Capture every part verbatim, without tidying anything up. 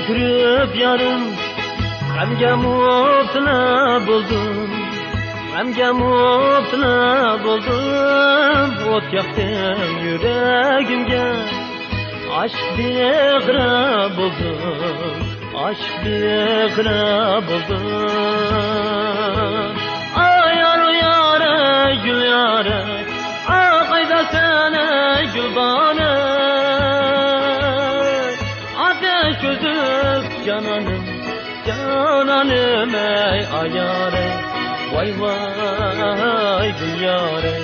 كۆرۈپ يارىم، غەمگە مۇپتىلا بولدۇم، غەمگە مۇپتىلا بولدۇم. ئوت ياقتىم يۈرىكىمگە، ئاشىق بىغرا بولدۇم، ئاشىق بىغرا بولدۇم. ئاي يار، يار، گۈل يار، ئاقايدا سەن گۈلبانە. ئاتەش كۆزۈك جانانىم، جانانىم ئەي ئايارەي، ۋاي ۋاي گۈل يارەي،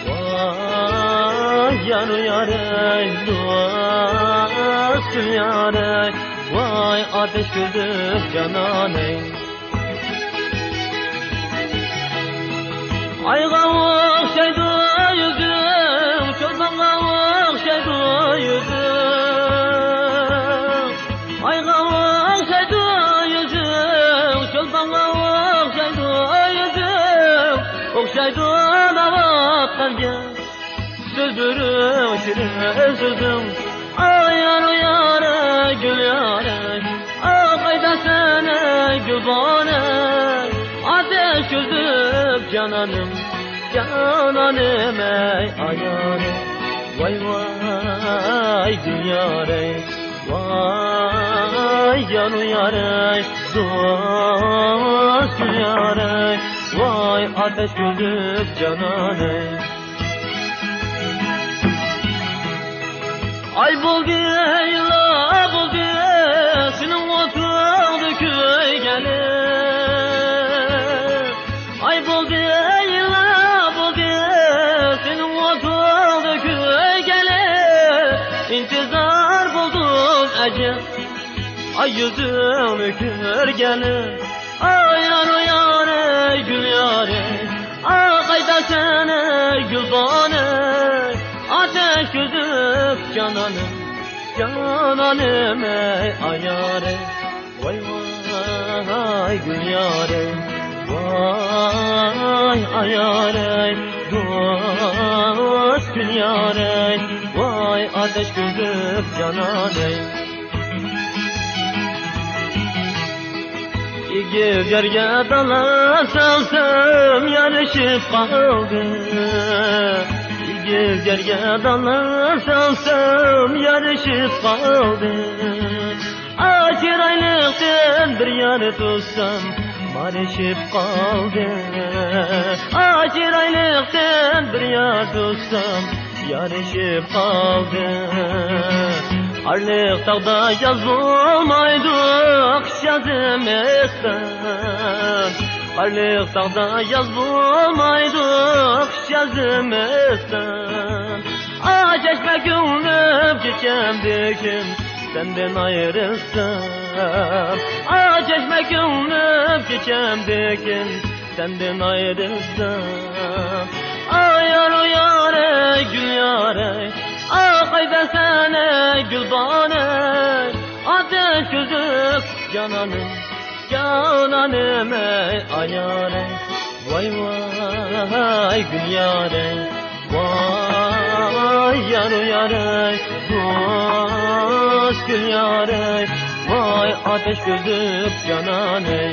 ۋاي يار يارەي، دوست گۈل يارەي، ۋاي ئاتەش كۆزۈك جانانەي. ئايغا ئوخشايدۇ يۈزۈڭ، چولپانغا ئوخشايدۇ يۈزۈڭ. ئايغا ئوخشايدۇ يۈزۈڭ، چولپانغا ئوخشايدۇ يۈزۈڭ. ئوخشايدۇ ناۋاپ قەلبىم، سۈزدۈرۈڭ شېرىن سۆزۈڭ. ئاي يار، يار، گۈل يار، ئاقايدا سەن گۈلبانە. ئاتەش كۆزۈك جانانىم، جانانىم ئەي ئايارەي، ۋاي ۋاي گۈل يارەي، ۋاي يار يارەي، دوست گۈل يارەي، ۋاي ئاتەش كۆزۈك جانانەي. ئاي بولدى، يىللار بولدى، سېنىڭ ئوتۇڭدا كۆيگەنلىك. ئاي بولدى، يىللار بولدى، سېنىڭ ئوتۇڭدا كۆيگەنلىك. ئىنتىزار بولدۇم ئەجەب، ئاي يۈزۈڭنى كۆرگەنلىك. ئاي يار، يار، گۈل يار، ئاقايدا سەن گۈلبانە. ئاتەش كۆزۈك جانانىم، جانانىم ئەي ئايارەي، ۋاي ۋاي گۈل يارەي، ۋاي ئايارەي، دوست گۈل يارەي، ۋاي ئاتەش كۆزۈك جانانەي. ئېگىز يەرگە دالان سالسام يارىشىپ قالدى. ئېگىز يەرگە دالان سالسام يارىشىپ قالدى. ئاچىرايلىقتىن بىر يار تۇتسام مارىشىپ قالدى. ئاچىرايلىقتىن بىر يار تۇتسام يارىشىپ قالدى. ئارىلىق تاغدا ياز بولمايدۇ، قىش يازىمىزدا. ئارىلىق تاغدا ياز بولمايدۇ، قىش يازىمىزدا. ئاچەشمە كۆڭلۈم كېچەمدىكىن سەندىن ئايرىلسام. ئاچەشمە كۆڭلۈم كېچەمدىكىن سەندىن ئايرىلسام. ئاي يار، يارەي، گۈل يارەي، ئاقايدا سەن گۈلبانەي. ئاتەش كۆزۈك جانانىم، جانانىم ئەي ئايارەي، ۋاي ۋاي گۈل يارەي، ۋاي يار يارەي، دوست گۈل يارەي، ۋاي ئاتەش كۆزۈك جانانەي.